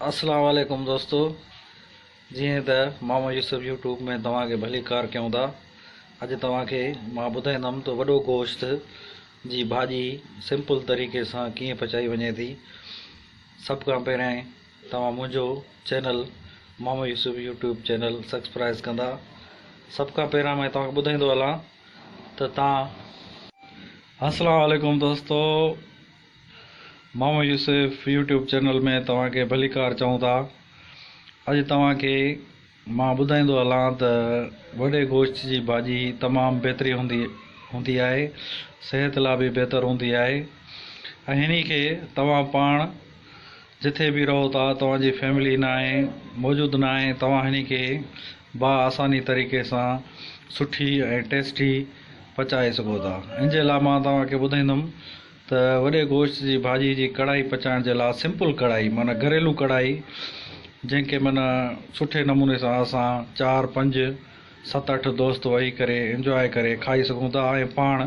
اسلام عليڪم دوستو جيئن ته ماما يوسف يوٽيوب ۾ توهان کي ڀليڪار ڪيون ٿا اڄ توهان کي مان ٻڌائيندم ته وڏو گوشت جي ڀاڄي سمپل طريقي سان ڪيئن پچائي وڃي ٿي سڀ کان پهريائين توهان منهنجو چينل ماما يوسف يوٽيوب چينل سبسڪرائز ڪندا سڀ کان پهريان مان توهان کي ٻڌائيندو هلان ته توهان اسلام عليڪم دوستو محمد يوسف يوٽيوب چينل ۾ توهان کي ڀليڪار چئون ٿا اڄ توهان کي مان ٻڌائيندو هلان ته وڏي گوشت جي ڀاڄي تمام بهتري هوندي هوندي آهي صحت لاء به بهتر هوندي آهي ۽ هني کي توهان پاڻ جٿي به رهو ٿا توهان جي فيملي ناهي موجود ناهي توهان هني کي با آساني طريقي سان سٺي ۽ ٽيسٽي پچائي سگهو ٿا ان جي لاء مان توهان کي ٻڌائيندم ته وڏي گوشت جي ڀاڄي جي ڪڙهائي پچائڻ جي لاء سمپل ڪڙهائي معنيٰ گهريلو ڪڙهائي جنهن کي معنيٰ سٺي نموني سان اسان چار پنج ست اٺ دوست ويهي ڪري انجواء ڪري کائي سگهون ٿا ۽ پاڻ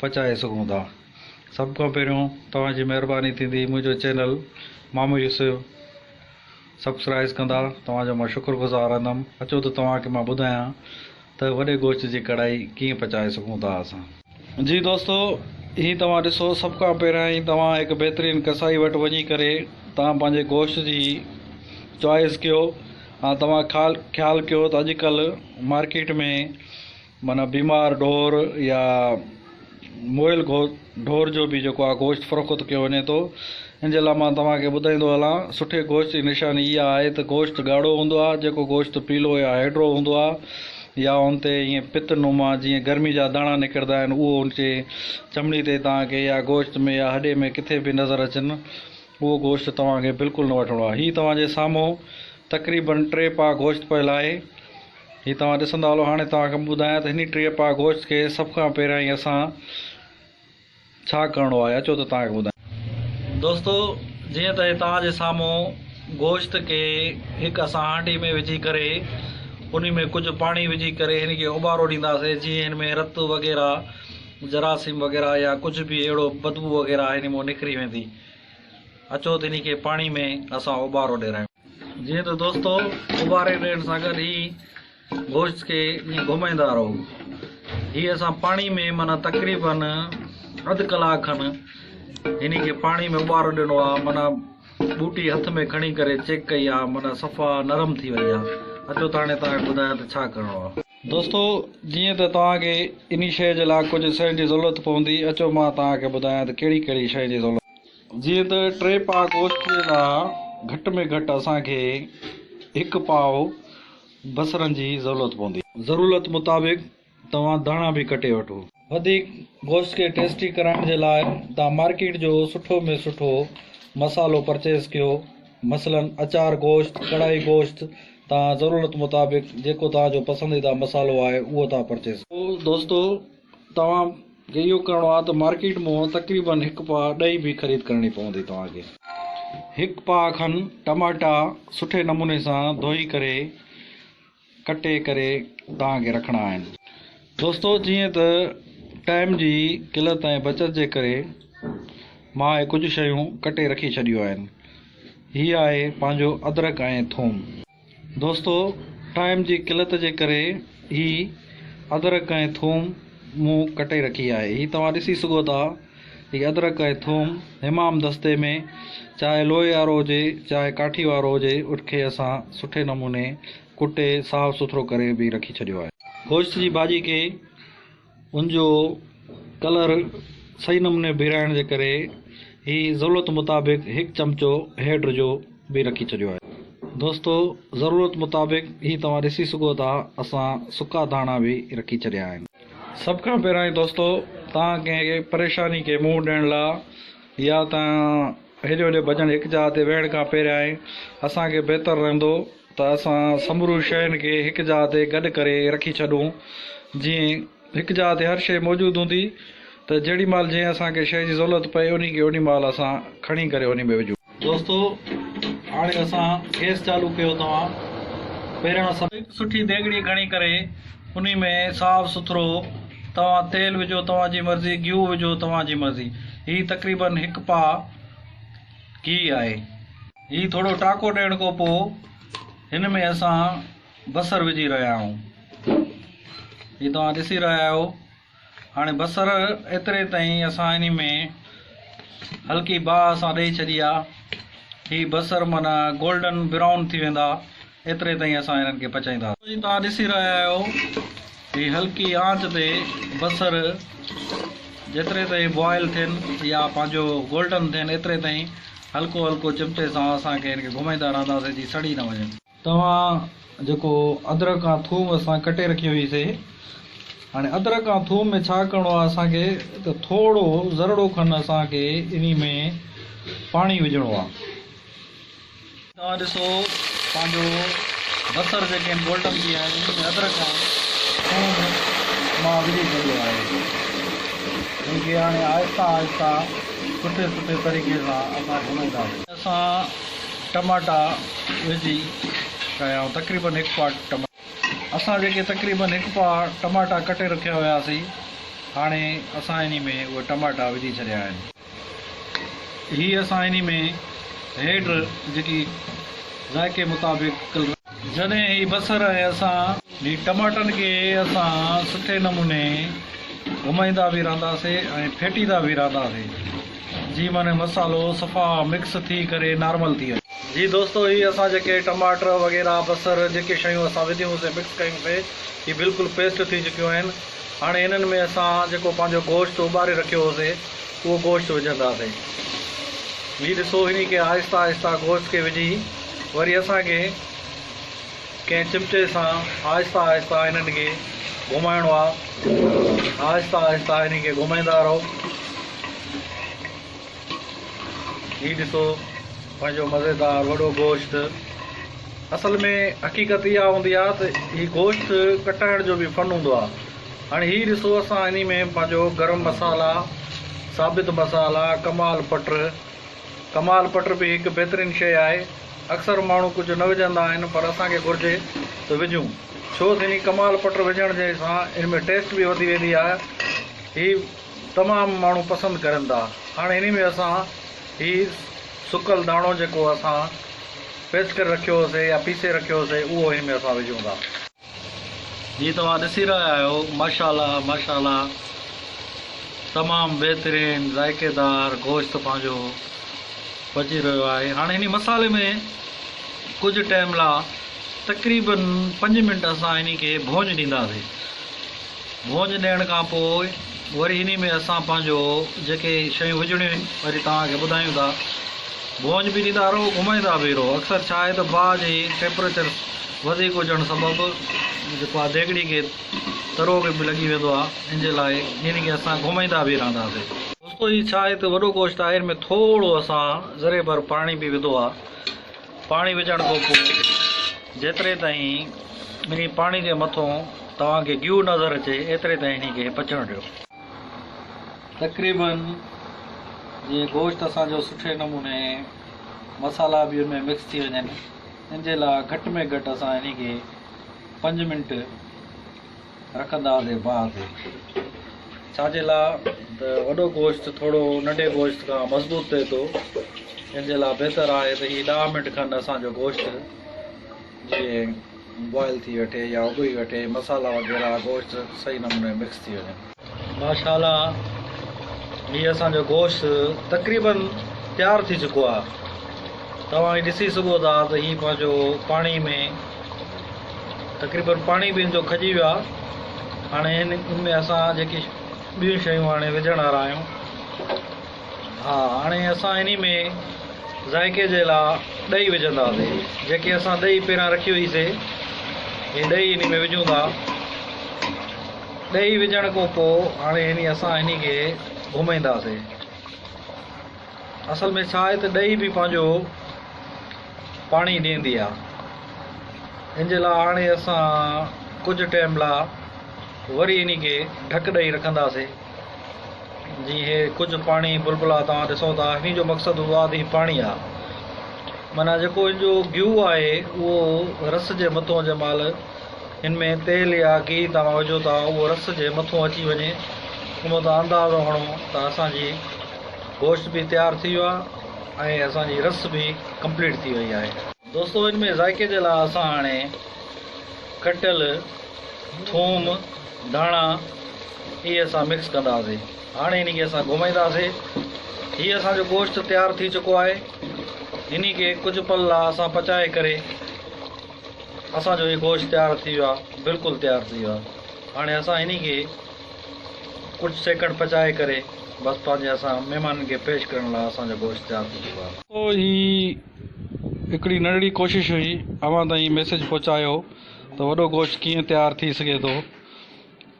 پچائي سگهون ٿا سڀ کان پهريون توهان جي مهرباني ٿيندي منهنجو چينل مامو يوسف سبسڪرائز ڪندا توهان جو مان شڪر گذار رهندم اچو ته توهان کي مان ٻڌايان ته وڏي گوشت جي ڪڙهائي ڪيئن پچائي سگهون ٿا اسان. جي دوستو هي توهان ڏسو سڀ کان پهريائين توهان هڪ بهترين قصائي وٽ وڃي ڪري توهان پنهنجي گوشت جي چوائس ڪيو ۽ توهان خيال خيال ڪيو ته اڄ ڪلهه مارڪيٽ ۾ معنيٰ بيمار ڍور يا مئل ڍور جو به جيڪو آهي گوشت فروخت ڪيو وڃي ٿو ان جي لاء مان توهان کي ٻڌائيندو هلان سٺي گوشت جي نشاني اها آهي ته گوشت ڳاڙهو هوندو آهي جيڪو گوشت پيلو يا هيڊرو هوندو آهي يا ان تي ائين پت نما جيئن گرمي جا داڻا نڪرندا آهن اهو ان جي چمڙي تي توهان کي يا گوشت ۾ يا هڏي ۾ ڪٿي به نظر اچن اهو گوشت توهان کي بلڪل نه وٺڻو آهي هي توهان جي سامهون تقريبن ٽي پاء گوشت پيل آهي هي توهان ڏسندا هلو هاڻي توهان کي ٻڌايان ته هن 30 پاء گوشت کي سڀ کان پهريائين اسان ڇا ڪرڻو آهي اچو ته توهان کي ٻڌايان. دوستو جيئن ته هي توهان جي سامهون گوشت کي هڪ اسان هانڊي ۾ وجهي ڪري انهي ۾ ڪجهه پاڻي وجهي ڪري هن کي اوٻارو ڏينداسين جيئن هن ۾ رت وغيره جراثيم وغيره يا ڪجهه به اهڙو بدبو وغيره هن مان نڪري ويندي اچو ته انهي کي پاڻي ۾ اسان اوٻارو ڏيرايون. جيئن ته دوستو اٻاري ڏيڻ سان گڏ هي گوشت کي ائين گهمائيندا رهو. هي اسان پاڻي ۾ معنيٰ تقريبن اڌ ڪلاڪ کن هن کي پاڻي ۾ اٻارو ڏنو آ معنيٰ ٻوٽي هٿ ۾ کڻي ڪري چيڪ ڪئي آ معنيٰ صفا نرم ٿي وئي آ. اچو ته هاڻي توهان کي ٻڌايان ته ڇا ڪرڻو آ. دوستو جيئن ته توهان کي انهي شيء جي لاء ڪجهه شين جي ضرورت پوندي اچو مان توهان کي ٻڌايان ته ڪهڙي ڪهڙي شين جي ضرورت. جيئن ته ٽي پاء گوشت جي لاء گهٽ ۾ گهٽ اسان کي هڪ پاء بصرن جي ضرورت پوندي. ضرورت مطابق توهان ڌاڻا به ڪٽي وٺو. وڌيڪ گوشت کي ٽيسٽي ڪرائڻ جي لاء توهان مارڪيٽ جو سٺو ۾ سٺو مصالحو پرچيز ڪيو مثلاً اچار گوشت، ڪڙهائي گوشت توهان ضرورت مطابق جيڪو توهان جو پسنديده مصالحو آهي اهو توهان پرچيز ڪيو. دوستو توهان کي اهو ڪرڻو آهي ته مارڪيٽ مون تقريبن هڪ پاء ڏهي به خريد ڪرڻي پوندي توهان کي. هڪ پاء کن ٽماٽا سٺي نموني سان ڌوئي ڪري ڪٽي ڪري توهان کي رکڻا آهن. دوستو جيئن ته ٽائيم جي قلت ۽ بچت جي ڪري مان اهي ڪجهه شيون ڪٽي رکي ڇڏيون آهن. هي آهي پنهنجو ادرڪ ۽ ٿوم. دوستو ٽائيم جي قلت جي ڪري هي ادرڪ ۽ ٿوم مون ڪٽي رکي آهي. هي توهان ڏسي سگهو ٿا هي ادرڪ ۽ ٿوم حمام دستي ۾ چاهي لوهي وارو هجي چاهي ڪاٺي وارو هجي ان کي اسان سٺي نموني ڪٽي صاف سٿرو ڪري به رکي ڇڏيو آهي. گوشت جي ڀاڄي کي ان جو ڪلر صحيح نموني بيهرائڻ جي ڪري هي ضرورت مطابق هڪ چمچو هيڊ جو به رکي ڇڏيو آهي. دوستو ضرورت مطابق هي توهان ڏسي سگهو ٿا اسان سڪا ڌاڻا به رکي ڇڏيا آهن. سڀ کان پهريائين دوستو توهان ڪنهن کي پريشاني کي منهن ڏيڻ لا يا توهان هيڏي هوڏي ڀڄڻ هڪ جاء تي ويهڻ کان پهريائين اسان کي بهتر رهندو ته اسان سموريون شين کي هڪ جاء تي گڏ ڪري رکي ڇڏون جيئن هڪ جاء تي هر شيء موجود هوندي ته جهڙي مهل جنهن اسان کي شيء جي ضرورت پئي انهي کي انهي مهل اسان کڻي ڪري انهي ۾ وجهون. دوستو هاڻي اسان گيس چالو ڪيو توهان پهريان سڀ. هڪ سٺي ديڳڙي کڻي ڪري انهي ۾ صاف سٿرو توهان تيل وجهو توهان جي مرضي گيهه وجهو توهان جي مرضي هي تقريبن هڪ پاء گيهه آهي. هي ٿورو ٽاڪو ڏيڻ کان پوء هن ۾ اسان بصر وجهي رهيا آهيون. هي توهان ڏسي رهيا آهيو. هاڻي بصر ايتري تائين اسان انهي ۾ هلڪي باهه اسان ڏئي ڇڏي آ. هي بصر معنيٰ گولڊن برائون ٿي ويندا ايتري تائين اسان هنن کي پچائينداسين. هي توهان ڏسي رهيا آهيو هي هلڪي آنچ تي بصر جيتري تائين بوائل ٿين يا پنهنجو گولڊن ٿين ايتري تائين هلڪو هلڪو چمچي سان اسان کي هن کي گهمائيندا رهنداسين جي سڙي نه وڃن. توهان جيڪو ادرڪ ۽ ٿوم اسان ڪٽي رکي هئي سي هاڻي ادرڪ ۽ ٿوم ۾ ڇا ڪرڻو آهي اسان کي ته ٿورو ذرڙو کن اسان کي انهي ۾ پاڻي وجهڻو آهي. توهان ڏسو پنهنجو بصر جيڪي آهن گولڊن ٿي ويا آهن انهي ۾ ادرڪ ۽ ٿوم مان وجهي ڇڏيو آهي ان کي هاڻي آهسته آهسته سٺي سٺي طريقي سان اسان گهمائينداسين. اسان ٽماٽا وجهي رهيا آهيون تقريبن هڪ پاٽ ٽماٽا. اسان جيڪي تقريبن هڪ پاء ٽماٽا ڪٽي رکيا هياسين هاڻي اسان انهي ۾ اهي ٽماٽا وجهي ڇڏيا آهن. هي اسان انهي ۾ هيڊ جيڪي ذائقي مطابق جڏهن هي بصر ۽ اسان. هي ٽماٽن کي اسان سٺي نموني گهمائيندا به رهنداسي ۽ ڦيٽيندا به رهنداسي جي معني مصالحو صفا مڪس ٿي ڪري نارمل ٿي وڃي. جي دوستو هي اسان جيڪي ٽماٽر وغيره بصر جيڪي شيون اسان وڌيون سي مڪس ڪيون سي هي بلڪل پيسٽ ٿي چڪيون آهن. هاڻي انهن ۾ اسان جيڪو پنهنجو گوشت اٻاري رکيو هوسي اهو گوشت وجهنداسين. هي ڏسو انهي کي آهسته آهسته گوشت کي وجهي وري اسان کي ڪنهن چمچي سان آهسته آهسته انهن کي گهمائڻو آ. آهسته آهسته انهي کي گهمائيندا رهو. هي ڏسو پنهنجو مزيدار وڏو گوشت. اصل ۾ حقيقت اها هوندي آهي ته هي گوشت ڪٽائڻ جو به فن هوندو آهي. هاڻي هي ڏسو اسان انهي ۾ پنهنجو گرم مصالحا، ثابت مصالحا، ڪمال پٽر، ڪمال پٽر به هڪ بهترين شيء آهي. اڪثر ماڻهو ڪجهه نه وجهندا آهن پر اسان کي گهرجي ته وجهون. ڇو ته انهي ڪمال پٽر وجهڻ جي سان ان ۾ ٽيسٽ به وڌي ويندي آهي. هي تمام ماڻهو پسند ڪرن ٿا. هاڻي انهي ۾ اسان هي سڪل داڻو جيڪو اسان پيسٽ ڪري رکيو هوسي يا پيسي رکيو هوسي اهو انهي ۾ اسان وجهون ٿا. جي توهان ڏسي رهيا آهيو ماشاءالله ماشاءالله تمام بهترين ذائقيدار گوشت پنهنجو پچي رهيو آهي. هاڻي انهي مصالحي ۾ ڪجهه ٽائيم لا تقريبن پنج منٽ اسان انهي کي ڀونڄ ڏينداسي. ڀونڄ ڏيڻ کان پوء وري انهي ۾ اسان پنهنجو جيڪي شيون وجهڻيون آهن وري توهان کي ٻڌايون ٿا. ڀونڄ به ڏيندا رهو گهمائيندا به رهو. اڪثر ڇا آهي ته باهه جي ٽيمپريچر وڌيڪ هجڻ سبب جيڪو آهي ديڳڙي کي ترو به لڳي ويندو آهي ان جي لاء انهي کي اسان گهمائيندا به رهنداسين. دوستو هي ڇا آهي ته وڏو گوشت آهي ان ۾ ٿورو اسان ذري ڀر پاڻي به وڌو آهي. پاڻي وجهڻ کان پوء جيتري تائين انهي پاڻي جي مٿون توهان کي گيهه نظر اچي ايتري تائين انهي کي پچڻ ڏيو. تقريبن جيئن گوشت اسان جو سٺي نموني مصالحا به ان ۾ مڪس ٿي وڃن ان جي لاء گهٽ ۾ گهٽ اسان انهي کي پنج منٽ رکنداسين باهه تي ڇا جي لاء ته وڏو گوشت ٿورو ننڍي گوشت کان مضبوط ٿئي ٿو ان جي لاء بهتر آهي ته هي ڏهه منٽ کن اسان جو گوشت جيئن بوائل ٿي وٺي يا اٻري وٺي مصالحا وغيره گوشت صحيح نموني مڪس ٿي وڃن. ماشاءالله هي اسان جو گوشت تقريبن تيار ٿي چڪو آهي توهان هي ڏسي سگهو ٿا ته هي پنهنجو پاڻي ۾ تقريبن پاڻي به ان جو کڄي ويو آهي هاڻي ان ۾ اسان جيڪي ٻيون شيون هاڻي وجهڻ وارا آهيون ها هاڻي اسان انهي ۾ ذائقي جي لاء ڏهي وجهنداسي جيڪي اسان ڏهي پهريان رکي هئي سي هي ڏهي انهي ۾ وجهون ٿا ڏهي وجهڻ کان پوء هاڻي انهي اسان انهي کي گهمائينداسي اصل ۾ ڇا آهي ته ڏهي به پنهنجو پاڻي ڏيندي آ ان جي لاء هاڻي اسان ڪجهه ٽائيم لاء وري انهي کي ڍڪ ڏئي رکنداسي جي هي ڪجهه پاڻي بلبلا توهان ڏسو ٿا انهي جو مقصد هوندو آ ته هي پاڻي آ معنيٰ جيڪو ان جو گيهه آهي اهو رس جي مٿو جنهن مهل هن ۾ تيل يا گيهه توهان وجهو ٿا اهو رس جي مٿو اچي وڃي ان مان توهان اندازو هڻو ته اسان جي گوشت به تيار ٿي ويو آ. ۽ اسان جي رس به ڪمپليٽ ٿي وئي آهي. دوستو ان ۾ ذائقي جي لاء اسان هاڻي ڪٽيل ٿوم، ڌاڻا اهي اسان مڪس ڪنداسي. هاڻي انهي کي اسان گهمائينداسي. هي اسان جو گوشت تيار ٿي چڪو آهي. انهي کي ڪجهه پل لاء اسان پچائي ڪري اسان جو هي گوشت تيار ٿي ويو آهي بلڪل تيار ٿي ويو آهي. هاڻي اسان انهي کي ڪجهه سيڪنڊ پچائي ڪري بس پنهنجي اسان مهمانن کي پيش ڪرڻ لاء اسان جو گوشت تيار ٿي چڪو آهي. سو هي هڪڙي ننڍڙي ڪوشش هئي اوهان تائين ميسيج پهچايو ته وڏو گوشت ڪيئن تيار ٿي سگهي ٿو.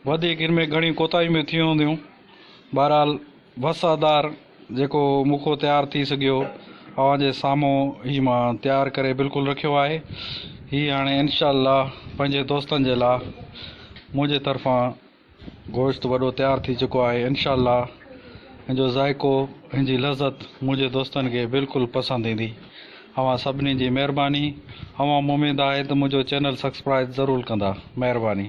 وڌيڪ ان ۾ گهڻيون ڪوتاهيون به ٿيون هونديون بهرحال وس آڌار جيڪو مون کان تيار ٿي سگهيو اوهان جي سامهون هي مان تيار ڪري بلڪل رکيو آهي هي هاڻي انشاء الله پنهنجي دوستن جي لاء منهنجي طرفان گوشت وڏو تيار ٿي چڪو آهي انشاء الله هن جو ذائقو هن جي لذت منهنجي دوستن کي بلڪل پسند ايندي اوهان سڀني جي مهرباني اوهان اميد آهي ته منهنجو چينل سبسڪرائب ضرور ڪندا مهرباني.